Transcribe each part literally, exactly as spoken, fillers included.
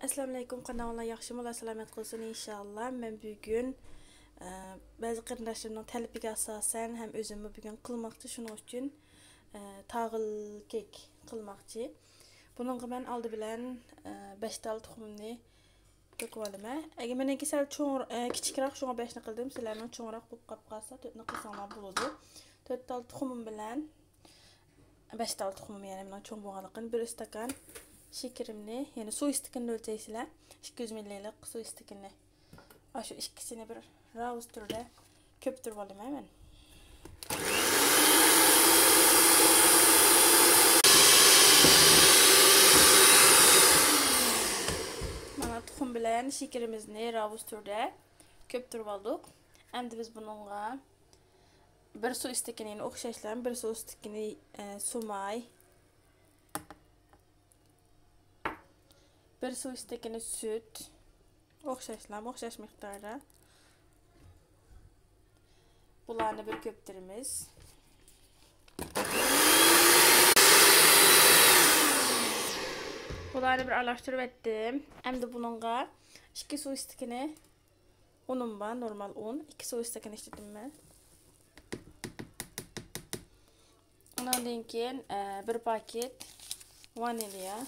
ئەسسالامۇئەلەيكۇم، قانداقلا ياخشىمۇ؟ ئاللا سالامەت قىلسۇن ئىنشاللا. مەن بۈگۈن، ئە، بەزى قېرىنداشلىرىمنىڭ تەلىپىگە ئاساسەن ھەم ئۆزۈممۇ بۈگۈن قىلماقچى، شۇنىڭ ئۈچۈن، ئە، تاغىل كېك قىلماقچى. بۇنىڭغا مەن ئالدى بىلەن، ئە، بەش تال تۇخۇمنى تۆكۈۋالىمەن. ئەگەر مېنىڭكى سەل چوڭ، ئە، كىچىكرەك، شۇڭا بەشنى قىلدىم. سىلەرنىڭ چوڭراق بولۇپ قالىپ قالسا، تۆتنى قىلساڭلار بولىدۇ. تۆت تال تۇخۇمۇم بىلەن، بەش تال تۇخۇمۇم، يەنى مېنىڭ چوڭ بولغانلىقىم، بىر ئىستاكان شېكىرىمنى، يەنى سۇ ئىستاكىنىنى ئۆلچەيسىلەر. ئىككى يۈز مىللىلىق سۇ ئىستاكىنى. ئاشۇ ئىككىسىنى بىر راۋۇز تۈرىدە كۆپتۈرۈپ ئالىمەن مەن. مانا تۇخۇم بىلەن شېكىرىمىزنى راۋۇز تۈرىدە كۆپتۈرۈپ ئالدۇق. ئەمدى بىز بۇنىڭغا بىر سۇ ئىستىكىنى، يەنە ئوخشاشلا بىر سۇ ئىستىكىنى، ئە، سۇماي، بىر سۇ ئىستىكىنى سۈت، ئوخشاشلا، ئوخشاش مىقداردا بۇلارنى بىر كۆپتۈرىمىز. بۇلارنى بىر ئارىلاشتۇرۇپ ئەتتىم. ئەمدى بۇنىڭغا ئىككى سۇ ئىستىكىنى ئۇنۇم بار، نورمال ئۇن. ئىككى سۇ ئىستاكان ئىشلىتىمەن. ئۇنىڭدىن كېيىن، ئە، بىر پاكېت ۋانىليا،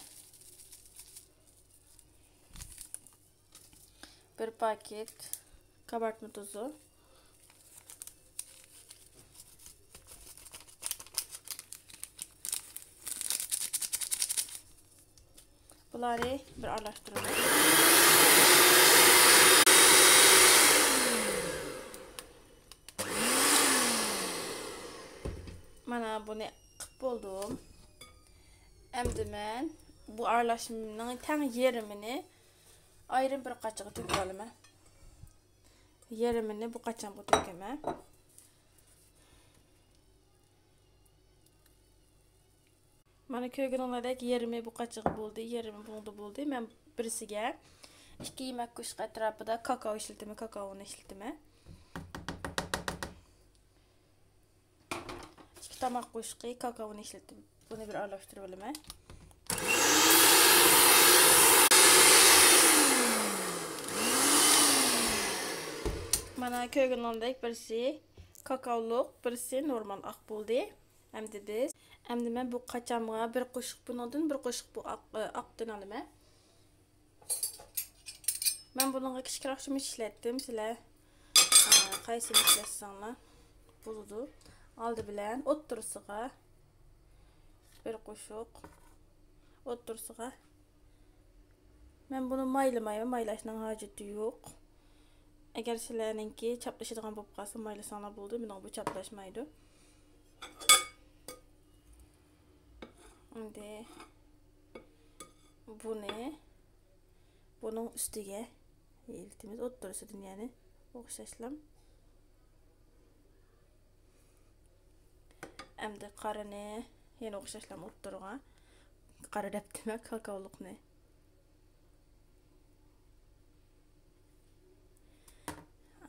بىر پاكېت قابارتما تۇزى، بۇلارنى بىر ئارىلاشتۇرىمىز. مانا بۇنى قىپ بولدۇم. ئەمدى مەن بۇ ئارىلاشمىنىڭ تەڭ يېرىمىنى ئايرىم بىر قاچىغا تۆكۈپ ئالىمەن. يېرىمىنى بۇ قاچامغا تۆكىمەن. مانا كۆرگىنىڭلاردەك يېرىمى بۇ قاچىغا بولدى، يېرىمى بۇنىڭدا بولدى. مەن بىرسىگە ئىككى يېمەك قوشۇق ئەتراپىدا كاكائو ئىشلىتىمەن، كاكائونى ئىشلىتىمەن. ئىككى تاماق قوشۇقى كاكائونى ئىشلىتىپ، بۇنى بىر ئارىلاشتۇرۇپ ئالىمەن. مانا كۆرگىنىڭدەك بىرسى كاكائولۇق، بىرسى نورمال ئاق بولدى. ئەمدى بىز، ئەمدى مەن بۇ قاچامغا بىر قوشۇق بۇنىڭدىن، بىر قوشۇق بۇ ئاق، ئاقتىن ئالىمەن. مەن بۇنىڭغا كىچىكرەك چۆمۈچ ئىشلەتتىم. سىلەر، ئە، قايسىنى ئىشلەتسەڭلار بولىدۇ. ئالدى بىلەن ئوتتۇرىسىغا بىر قوشۇق، ئوتتۇرىسىغا. مەن بۇنى مايلىمايمەن، مايلاشنىڭ ھاجىتى يوق. ئەگەر سىلەرنىڭكى چاپلىشىدىغان بولۇپ قالسا، مايلىساڭلار بولىدۇ. مېنىڭ بۇ چاپلاشمايدۇ. ئەمدى بۇنى بۇنىڭ ئۈستىگە يېيىۋېتىمىز، ئوتتۇرىسىدىن، يەنى ئوخشاشلا. ئەمدى قارىنى يەنە ئوخشاشلا ئوتتۇرىغا، قارا دەپتىمەن، كاكائولۇقنى.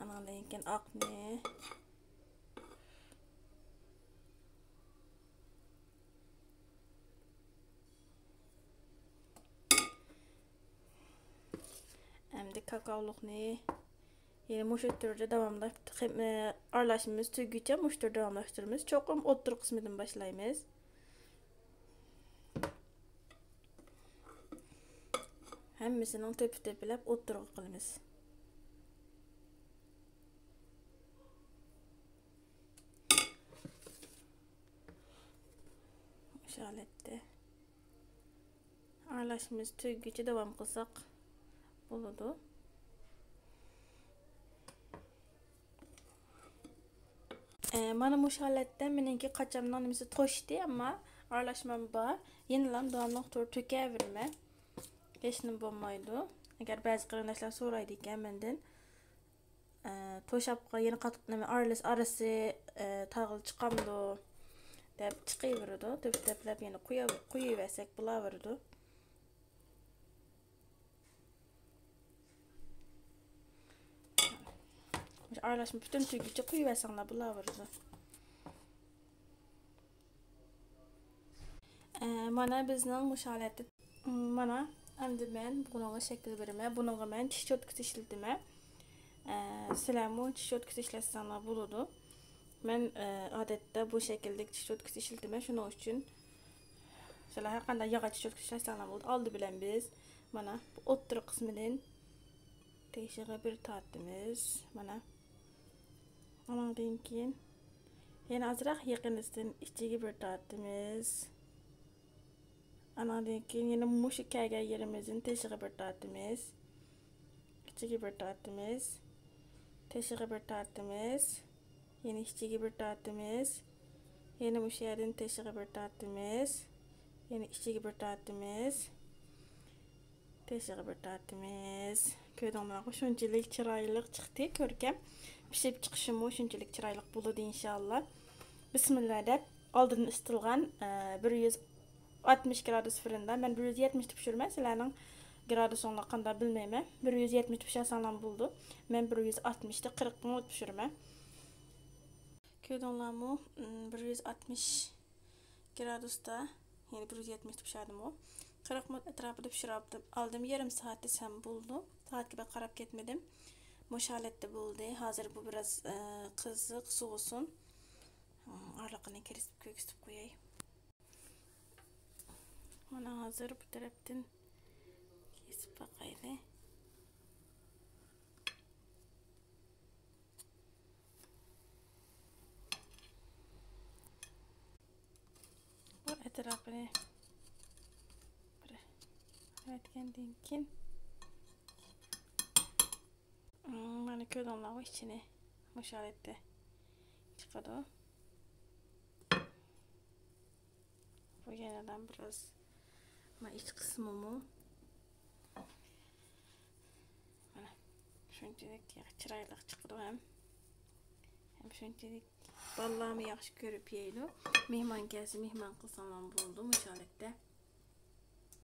ئانىڭدىن كېيىن ئاقنى. ئەمدى كاكائولۇقنى يەنە مۇشۇ تۈردە داۋاملاشتۇرىمىز. ئارىلاشمىمىز تۈگىگىچە مۇشۇ تۈردە داۋاملاشتۇرىمىز. چوقۇم ئوتتۇرا قىسمىدىن باشلايمىز. ھەممىسىنىڭ تۆپە-تۆپىلەپ ئوتتۇرىغا قىلىمىز. مۇشۇ ھالەتتە. ئارىلاشمىمىز تۈگىگىچە داۋام قىلساق بولىدۇ. ئە، مانا مۇشۇ ھالەتتە مېنىڭكى قاچامنىڭ نېمىسى توشتى، ئەمما ئارىلاشمام بار. يەنىلا داۋاملىق تۇرۇپ تۆكەۋېرىمەن. ھېچنېمە بولمايدۇ. ئەگەر بەزى قېرىنداشلار سورايدىكەن مەندىن، ئە، توشاپقا يەنە قاتتىق نېمە ئارىلىس-، ئارىسى، ئە، تاغىل چىقامدۇ دەپ چىقىۋېرىدۇ. تۆپە-تۆپىلەپ يەنە قويا-، قويۇۋەرسەك بولاۋېرىدۇ. مۇشۇ ئارىلاشما پۈتۈن تۈگىگىچە قويۇۋەرسەڭلار بولاۋېرىدۇ. ئە، مانا بىزنىڭ مۇشۇ ھالەتتە، مانا ئەمدى مەن بۇنىڭغا شەكىل بېرىمەن. بۇنىڭغا مەن چىش چوتكىسى ئىشلىتىمەن. ئە، سىلەرمۇ چىش چوتكىسى ئىشلەتسەڭلار بولىدۇ. مەن، ئە، ئادەتتە بۇ شەكىلدىكى چىش چوتكىسى ئىشلىتىمەن. شۇنىڭ ئۈچۈن سىلەر ھەر قانداق ياغاچ چىش چوتكىسى ئىشلەتسەڭلار بولىدۇ. ئالدى بىلەن بىز مانا بۇ ئوتتۇرا قىسمىدىن تېشىغا بىر تارتىمىز. مانا. ئانىڭدىن كېيىن يەنە ئازراق يېقىنىسىدىن ئىچىگە بىر تارتىمىز. ئانىڭدىن كېيىن يەنە مۇشۇ كەلگەن يېرىمىزدىن تېشىغا بىر تارتىمىز. ئىچىگە بىر تارتىمىز. تېشىغا بىر تارتىمىز. يەنە ئىچىگە بىر تارتىمىز. يەنە مۇشۇ يەردىن تېشىغا بىر تارتىمىز. يەنە ئىچىگە بىر تارتىمىز. تېشىغا بىر تارتىمىز. كۆردۈڭلارغۇ، شۇنچىلىك چىرايلىق چىقتى، كۆركەم. پىشىپ چىقىشىمۇ شۇنچىلىك چىرايلىق بولىدۇ، ئىنشاللا. بىسمىللا دەپ، ئالدىن ئىسىتىلغان، ئە، بىر يۈز ئاتمىش گرادۇس فىرىندا، مەن بىر يۈز يەتمىشتە پىشۇرىمەن. سىلەرنىڭ گرادۇسۇڭلار قانداق بىلمەيمەن. بىر يۈز يەتمىشتە پىشۇرساڭلارمۇ بولىدۇ. مەن بىر يۈز ئاتمىشتا قىرىق مىنۇت پىشۇرىمەن. كۆردۈڭلارمۇ؟ م، بىر يۈز ئاتمىش گرادۇستا، يەنى بىر يۈز يەتمىشتە پىشاردىمۇ. قىرىق مىنۇت ئەتراپىدا پىشۇرۇپ ئالدىم. يېرىم سائەت دېسەم بولىدۇ. سائەتكە بەك قاراپ كەتمىدىم. مۇشۇ ھالەتتە بولدى. ھازىر بۇ بىراز، ئە، قىزىق، سوۋۇسۇن. ئارىلىقىنى كىرىزىپ، كۆرگۈزۈپ قوياي. مانا ھازىر بۇ تەرەپتىن كېسىپ باقايلى. بۇ ئەتراپىنى بىر ئەۋەتكەندىن كېيىن، مانا كۆردۈڭلارغۇ، ئىچىنى مۇشۇ ھالەتتە چىقىدۇ. بۇ يەنىلا بىراز، مانا ئىچ قىسمىمۇ. مانا شۇنچىلىك چىرايلىق چىقىدۇ ھەم. ھەم شۇنچىلىك بالىلارمۇ ياخشى كۆرۈپ يەيدۇ. مېھمان كەلسە، مېھمان قىلساڭلار بولىدۇ مۇشۇ ھالەتتە.